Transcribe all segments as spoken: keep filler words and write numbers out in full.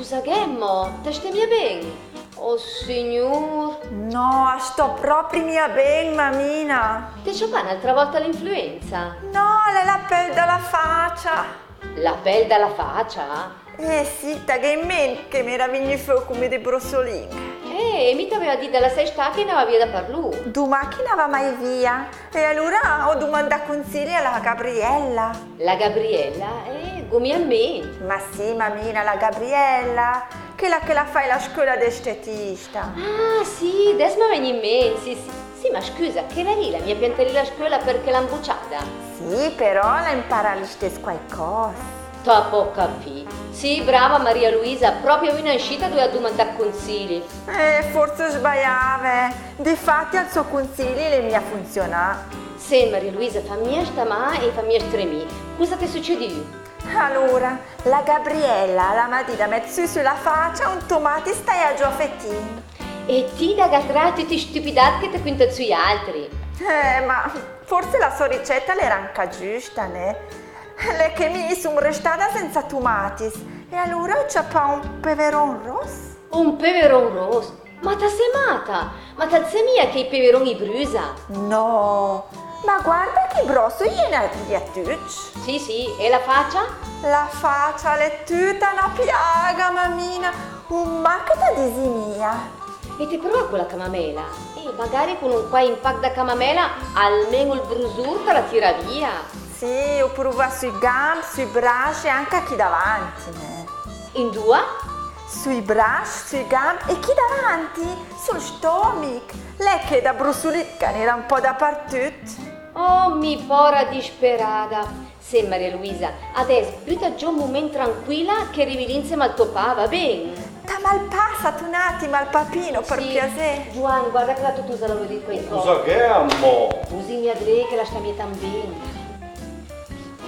Cusa gh'è, mo? Te stét mia ben? Oh, signur. No, a stó pròpi mia ben, mamina. Te ciapàt n'altra vòlta l'influenza? No, l'è la pèl da la facia. La pèl da la facia? Eh sì, ta gh'é in mènt che m'éra vignü fò cume de brossolin? Eh, e mi t'aveva dit da lassà stà che i nava via da par lur. Dumà ch'i nava mai via. E alura ó dumandàt cunsili a la Gabriella. La Gabriella? Eh, gh'ó mia in mènt. Ma sì, mamina, la Gabriella, chèla che la fà la scöla d'estetista. Ah, sì, adès me vègne in mènt, sì, sì. Sì, ma scüsa, chèla lì l'à mia piantàt lì la scöla perché l'à imbuciada? Sì, però l'à imparàt l'istess quaicòss. T'ó pò capìt. Sì, brava Maria Luisa, pròpe ü an fa l'à dumandàt cunsili. Eh, forse sbaiàe. Difati al sò cunsili l'è mia funzionàt. Sènt, Maria Luisa, fam mia stà mal e fam mia stremì. Cusa t'è sücedìt? Alura, la Gabriella la m'à dit da mèt sü sü la facia un tomatis taiàt giò a fetin. E ti da gh'à traa tücc i stüpidad che te cüntet sü i altri. Eh, ma forse la sò ricèta l'era anca giüsta, né? L'è che mi sun restada senza tumatis, e alura ó ciapàt un peveron ross. Un peveron ross? Ma ta sé mata? Ma ta sé mia che i peveron i brüsa? No, ma guarda chi brosso i è nati a tücc. Sì, sì, e la facia? La facia l'è tüta na piaga, mamina, un ma che ta disi mia. E te pröa cun la camamèla? E magari cun un quai impach da camamèla almen ul brusur ta la tira via. Sì, ó pruvàt sü i gamb, sü i brasc e anca chi davanti, né. Indua? Sü i brasc, sü i gamb e chi davanti, sul stomich. L'è che da brussulit ghe n'era un pò dapartütt. Oh, mi pora disperada. Sènt, Maria Luisa, adès büta giò un mument tranquila che rivi lì insèma al tò pà, va ben? Ta m'al pàssat un atim al papino, per piasè? Giuan, guarda che la tò tusa la völ dì quaicòss. Cusa gh'è, amò? Vusì mia dré che la sta mia tant ben.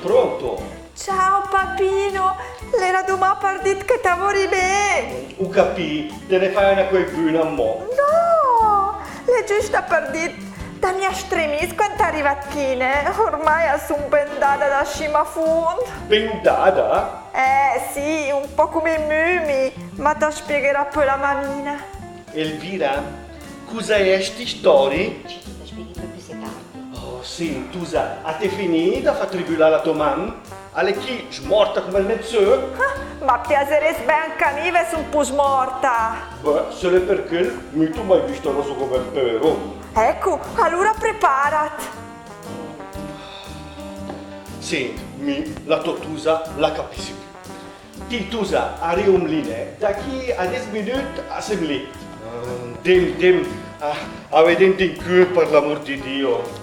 Pronto? Ciao papino, l'era dumà per dit che ta vöri ben. Ó capìt, te ne fai öna quai buna, amò. No, l'è giüsta per dit, ta mia stremiss quand ta rivat chì, né? Ormai a sun bendada da scima a fund. Bendada? Eh, sì, un pò cume i mumi, ma ta spiegherà pö la mamina. Elvira, cusa è sti stori? Te spieghi pö püssé tard. Oh, sènt, tusa, a t'é finìt da fà tribülà la tò mam? L'è chì smorta cume ol mèt sö? Ah, ma piaseress ben anca a mi vess un pò smorta. Beh, se l'è per chèl, mi t'ó mai vista rossa cume un peveron. Ecco, alura preparat. Sènt, mi, la tò tusa, la capissi pü. Ti, tusa, a rium lì, né? Da chì a dés minüt a sem lì. Ah, dem, dem, a, a vedem d'incö, per l'amur di Dio.